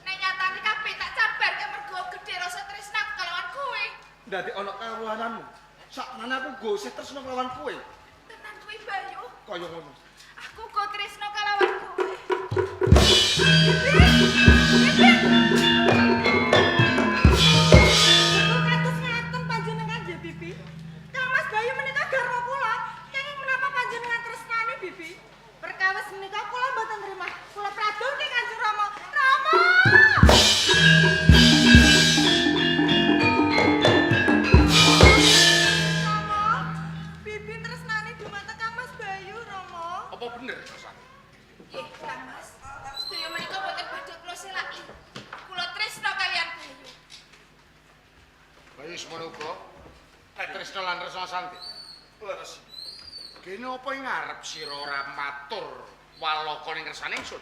Nek nyatane kabeh tak cabarke mergo gedhe rasa tresna aku kelawan kowe. Dadi ana karuananmu. Sakmene aku goseh tresna kelawan kowe. Tenan kuwi Bayu. Kaya ngono. Aku kok tresna kelawan kowe. Bibi, Bibi. Kok kados ngaten panjenengan ya, Bibi? Kang Mas Bayu menika garwa kula, kenging menapa panjenengan tresnani, Bibi? Perkawis menika kula mboten nrima. Kula pradonke Kanjeng Rama. Rama! Rama, Bibi tresnani dumateng Kang Mas Bayu, Rama. Apa bener, Rosan? Nggih, Kang Mas. Sedaya menika boten badhe kula selaki. Kula tresna kalian Bayu. Bayu semono uga. Tresna lan Resna Santi. Leres. Gene apa ing ngarep sira ora matur walaka ning kersane ingsun?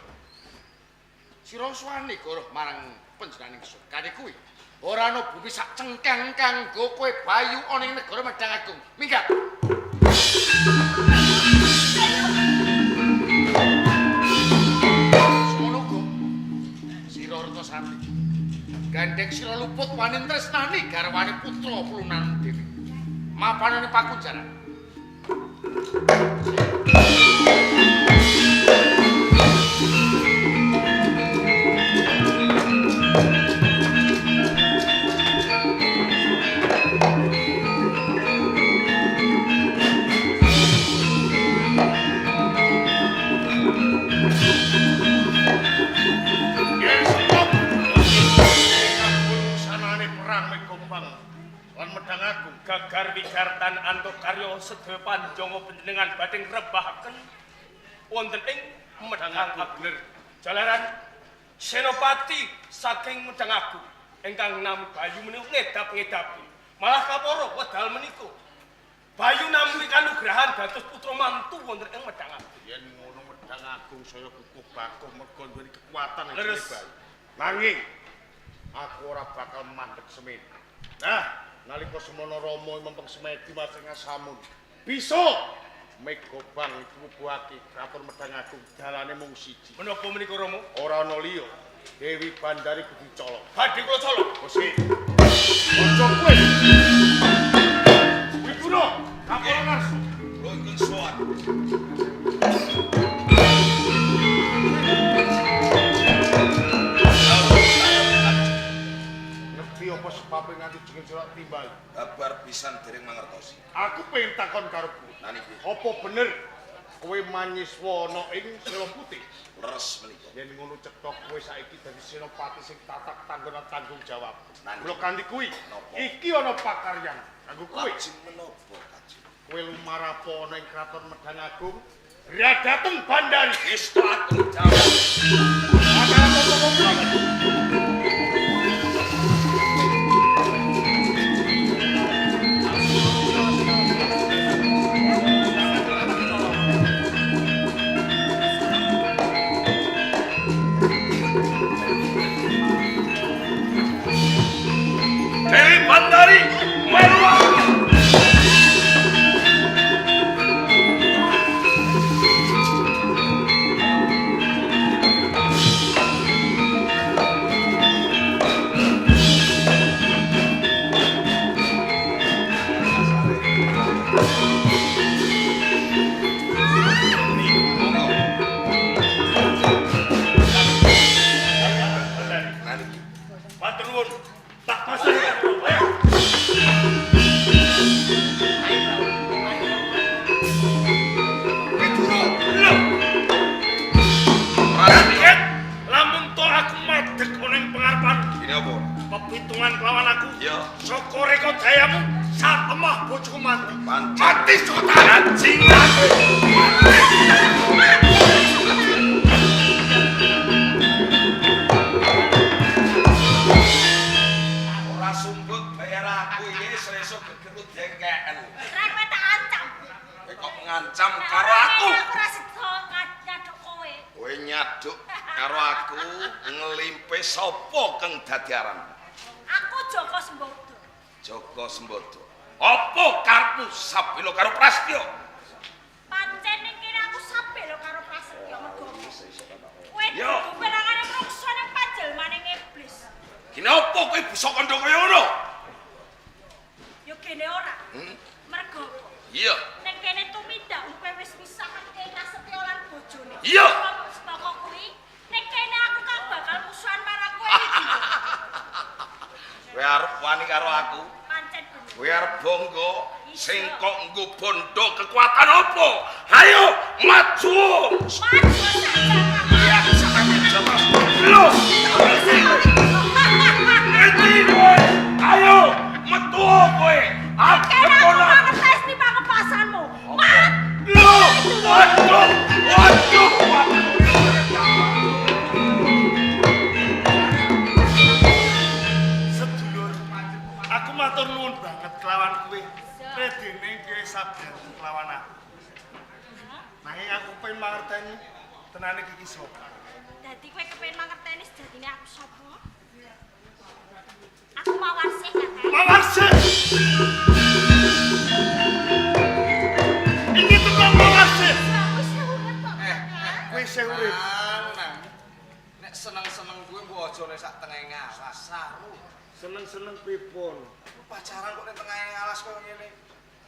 Sira suwani goroh marang panjenengan ingsun. Kane kuwi Ora ana bumi sak cengkang kanggo kowe Bayu ana ing negara Medang Agung. Minggat. Semono uga sira Retno Santi. Gandeng sira luput wani tresnani garwane putra Pulunan dhewe. Mapanane pakunjaran. Gagar wigartan antuk karya sedaya panjanga panjenengan badhe ngrebahaken wonten ing Medang Agung. Jalaran Senopati saking Medang Agung ingkang nami Bayu menika ngedap-ngedapi. Malah kapara wedal menika Bayu nampi kanugrahan dados putra mantu wonten ing Medang Agung. Yen ngono Medang Agung saya kukuh bakuh mergo duweni kekuatan ing Bayu. Nanging aku ora bakal mandeg semene. Nah, nalika semono Rama mempeng semedi masing asamun. Bisa Megobang dikubuhake kraton Medang Agung dalane mung siji. Menapa menika Rama? Ora ana liya. Dewi Bandari kudu colong. Badhe kula colong. Gusti. Aja kowe. Wiguna, kapora ngarsa. Kula ingkang sowan. Ngerti apa sebabe nganti jeneng celak timbal? Kabar pisan dereng mangertosi. Aku pengen takon karo kowe. Apa bener kowe manyiswa ana ing Sela Putih? Leres menika. Yen ngono cetha kowe saiki dadi senopati sing tatak tanggonan tanggung jawab. Mula kanthi kuwi, iki ana pakaryan kanggo kowe. Lajeng menapa, Kajeng? Kowe lumarapa ana ing kraton Medang Agung, radateng Bandari. Gesto atur jawab. Dewi Bandari meluah. Matur nuwun. Tak pasang. Rakyat, lamun to aku madeg ana ing pengarepan. Ini apa? Pepitungan kelawan aku. Iya. Saka reka dayamu satemah bojoku mati. Mati saka bajingan. Ora sumbut bayar aku iki sesuk gegerut dengkeken. Rek kowe tak ancam. Kowe kok ngancam karo aku? Aku ora sida nyaduk kowe. Kowe nyaduk karo aku ngelimpe sapa kang dadi aran? Aku Joko Sembodo. Joko Sembodo. Apa karepmu sabela karo Prasetyo? Pancen ning kene aku sabela karo Prasetyo mergo kowe Yo. dudu perangane mruksa ning pajelmane iblis. Kene apa kowe bisa kandha kaya ngono? Yo gene ora. Mergo apa? Iya. Ning kene tumindakmu kowe wis misahake Prasetyo lan bojone. Iya. Saka kuwi ning kene aku kang bakal musuhan marang kowe iki. Kowe arep wani karo aku? Pancen bener. Kowe arep bangga sing kok nggo bondo kekuatan apa? Hayo maju. Maju saja. Ya, jawab. Lho. Ngerti kowe? Ayo metu kowe. Aku Kene aku kono. mangetesni pangepasanmu. Mati. Lho, waduh, waduh, waduh. Sedulur, aku matur nuwun banget kelawan kowe. Redene kowe sabar kelawan aku. Nanging aku pengen mangerteni tenane iki sapa. Dadi kowe kepengin mangerteni sejatine aku sapa? Aku mawarsih, Kakang. Mawarsih. Iki tenan mawarsih. Aku isih urip kok, Kakang. Kowe isih urip. Nang. Nek seneng-seneng kuwi mbok aja nek sak tengahe alas saru. Seneng-seneng pripun? Pacaran kok ning tengahe alas koyo ngene.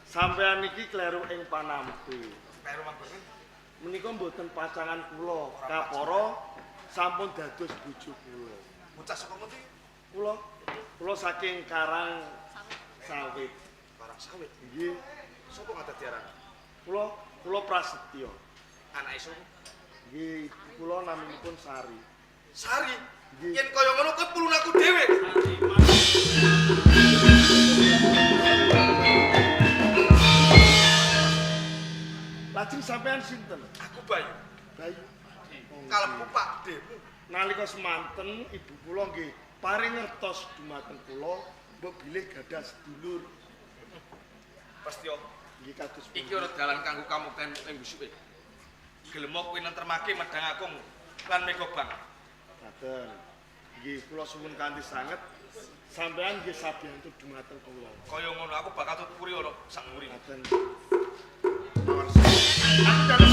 Sampean iki kleru ing panampi. Kleru manggon. Menika mboten pacangan kula, kapara sampun dados bojo kula. Bocah saka ngendi? Kula kula saking Karang Sawit. Karang Sawit. Nggih. Sopo ngadadi aran? Kula kula Prasetyo. Anake sapa? Nggih, ibu kula naminipun Sari. Sari. Nggih. Yen kaya ngono kowe pulun aku dhewe. Lajeng sampean sinten? Aku Bayu. Bayu. Kalebu Pakdemu. Nalika semanten ibu kula nggih paring ngertos dumateng kula mbok bilih gadah sedulur. Prasetyo, Nggih kados iki ana dalan kanggo kamukten ing busuke. Gelem kowe nentremake Medhang Agung lan Megobang. Ngaten. Nggih kula suwun kanthi sanget sampean nggih sabiyantu dumateng kula. Kaya ngono aku bakal tuturi ana sak mburi. Ngaten. Aku dalam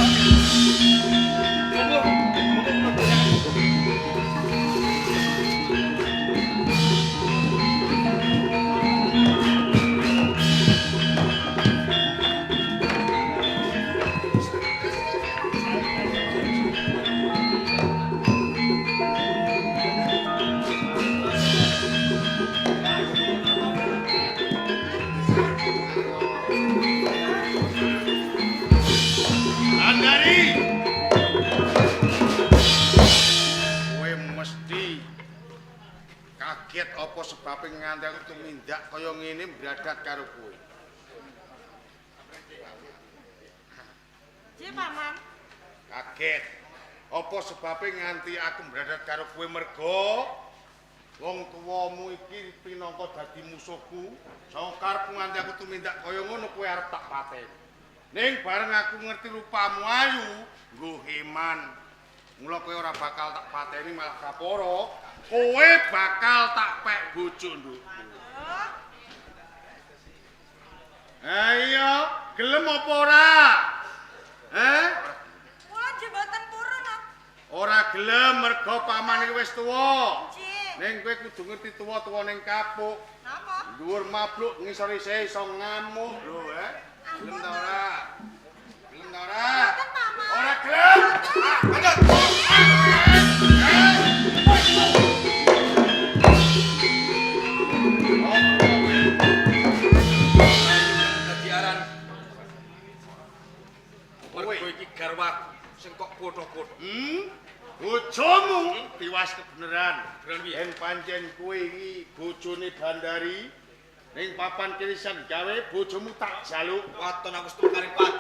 Monggo, monggo kula tanya. Andari. Kowe mesti kaget apa sebabe nganti aku tumindak kaya ngene mbradat karo kowe. Nggih, Paman. Kaget. Apa sebabe nganti aku mbradat karo kowe merga wong tuwamu iki pinangka dadi musuhku. Saka karepmu nganti aku tumindak kaya ngono kowe arep tak pateni. Ning bareng aku ngerti rupamu ayu, nggo heman. Mula kowe ora bakal tak pateni malah kapara, kowe bakal tak pek bojo ndukku. Ha iya, gelem apa ora? Eh? Kula nggih mboten purun, ah. Ora gelem mergo paman iki wis tuwa. Nggih. Ning kowe kudu ngerti tuwa-tuwa ning kapuk. Napa? Dhuwur mabluk ngisor isih iso ngamuk lho, eh. Gelem ta ora? Gelem ta ora? Mboten, Paman. Ora gelem. Ah, lanjut. Dadi aran. Mergo iki garwaku sing kok kotho-kotho. Bojomu tiwas kebeneran. Beneran piye? Yen pancen kowe iki bojone Bandari ning papan kene sing gawe bojomu tak jaluk. Waton aku setuju karo Pak.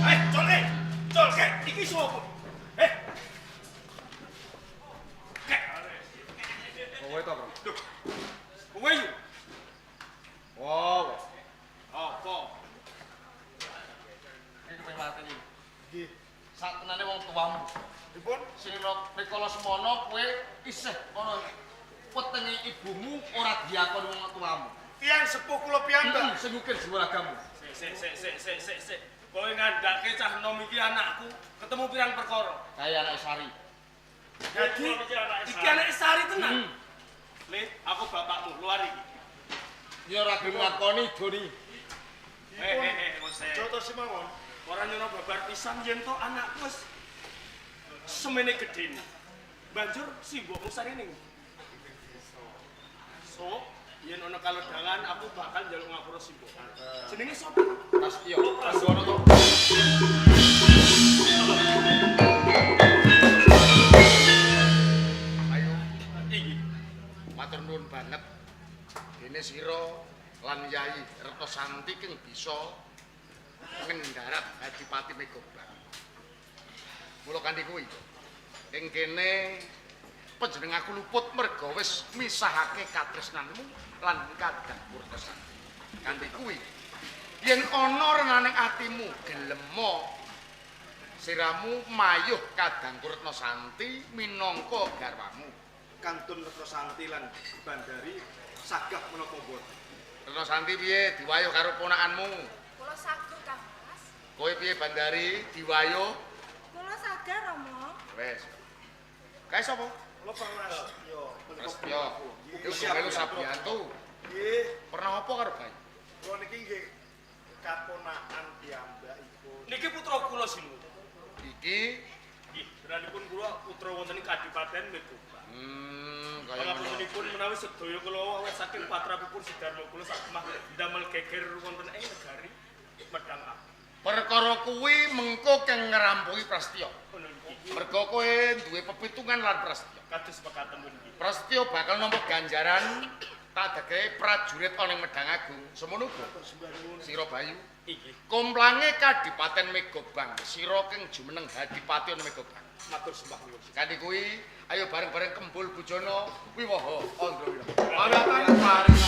Eh, col eh. Col kek, iki sapa? Eh. Kek. Kowe to, Bro. Duh. Kowe yo. Wow. Apa? Iki kepen mateni. Nggih. Sak tenane wong tuamu. Pripun? Sing rikala semono kowe isih ana wetenge ibumu ora diakoni wong tuamu. Tiyang sepuh kula piyambak. Sing ngukir jiwa ragamu. Sik sik sik sik sik sik. Kowe ngandhake cah enom iki anakku ketemu pirang perkara. Kaya anake Sari. Jadi iki anake Sari tenan. Le, aku bapakmu luar iki. Ya ora gelem ngakoni Doni. Eh eh eh, wis. Joto simawon. Ora nyono babar pisan yen to anakku wis semene gedene. Banjur simbokmu Sari ning. So, yen ana kalodhangan aku bakal njaluk ngapura simbok. Jenenge sapa? Prasetyo. Prasetyo to. Ayo, Iki. matur nuwun banget. Dene sira lan Yai Retno Santi keng bisa ngendarat Adipati Megobang. Mula kanthi kuwi ing kene panjenengan aku luput merga wis misahake katresnanmu lan kadang Purta Santi. Kanthi kuwi Yen ana renaning atimu gelemo siramu mayuh kadangku Retna Santi minangka garwamu. Kantun Retna Santi lan Bandari sagah menapa mboten? Retna Santi piye diwayuh karo ponakanmu? Kula saged Kang Mas. Kowe piye Bandari diwayuh? Kula sagah Rama. Wes. Kae sapa? Kula Prasetyo. Prasetyo. Iku melu Sabiantu. Nggih. Pernah apa karo Bayu? Kula niki nggih kaponakan piyambakipun. Niki putra kula sinuwun. Iki nggih, geranipun kula putra wonten ing Kadipaten Megoba. Kaya ngono. Pangapuntenipun menawi sedaya kula awet saking patrapipun Sudarma kula sakmah ndamel geger wonten ing negari Medang Agung. Perkara kuwi mengko keng ngrampungi Prasetyo. Mergo kowe duwe pepitungan lan Prasetyo. Kados mekaten pun nggih. Prasetyo bakal nampa ganjaran tak dagawe prajurit ana ing Medang Agung. Semono uga Sira Bayu. Inggih. Komplange Kadipaten Megobang, sira keng jumeneng Hadipati ana Megobang. Matur sembah nuwun. Kanthi kuwi ayo bareng-bareng kembul bujana wiwaha Andrawina. Pawiyatan paring.